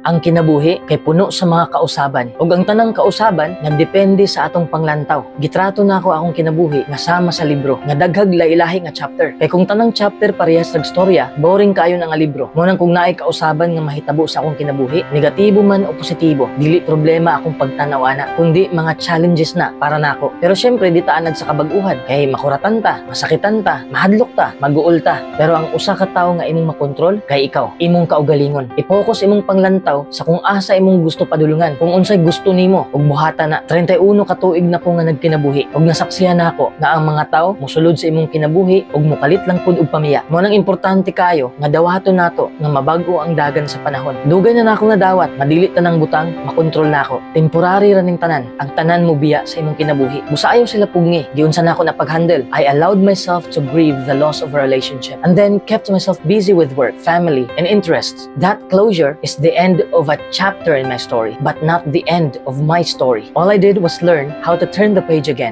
Ang kinabuhi kay puno sa mga kausaban. Ug ang tanang kausaban nagdepende sa atong panglantaw. Gitrato nako akong kinabuhi nga sama sa libro, nga daghag lahi-lahi nga chapter. Kay kung tanang chapter parehas rag storya, boring kaayo na nga libro. Mao nang kung naay kausaban nga mahitabo sa akong kinabuhi, negatibo man o positibo, dili problema akong pagtanaw ana, kundi mga challenges na para nako. Pero syempre di ta anad sa kabag-uhan kay makuratan ta, masakitan ta, mahadlok ta, maguol ta. Pero ang usa ka tawo nga imong makontrol kay ikaw, imong kaugalingon. I-focus imong panglantaw sa kung asa imong gusto padulungan, kung unsay gusto nimo ug buhata na. 31 ka tuig na ko nga nagkinabuhi ug nasaksihan nako nga ang mga tawo mosulod sa imong kinabuhi ug mokalit lang pud og pamiya. Mao nang importante kayo nga dawaton nato nga mabag-o ang dagan sa panahon. Dugay na nako nadawat nga dili tanang butang makontrol nako. Temporary ra ning tanan. Ang tanan mo biya sa imong kinabuhi. Busa ayaw sila pugngi. Giunsa nako na pag-handle. I allowed myself to grieve the loss of a relationship and then kept myself busy with work, family, and interests. That closure is the end of a chapter in my story, but not the end of my story. All I did was learn how to turn the page again.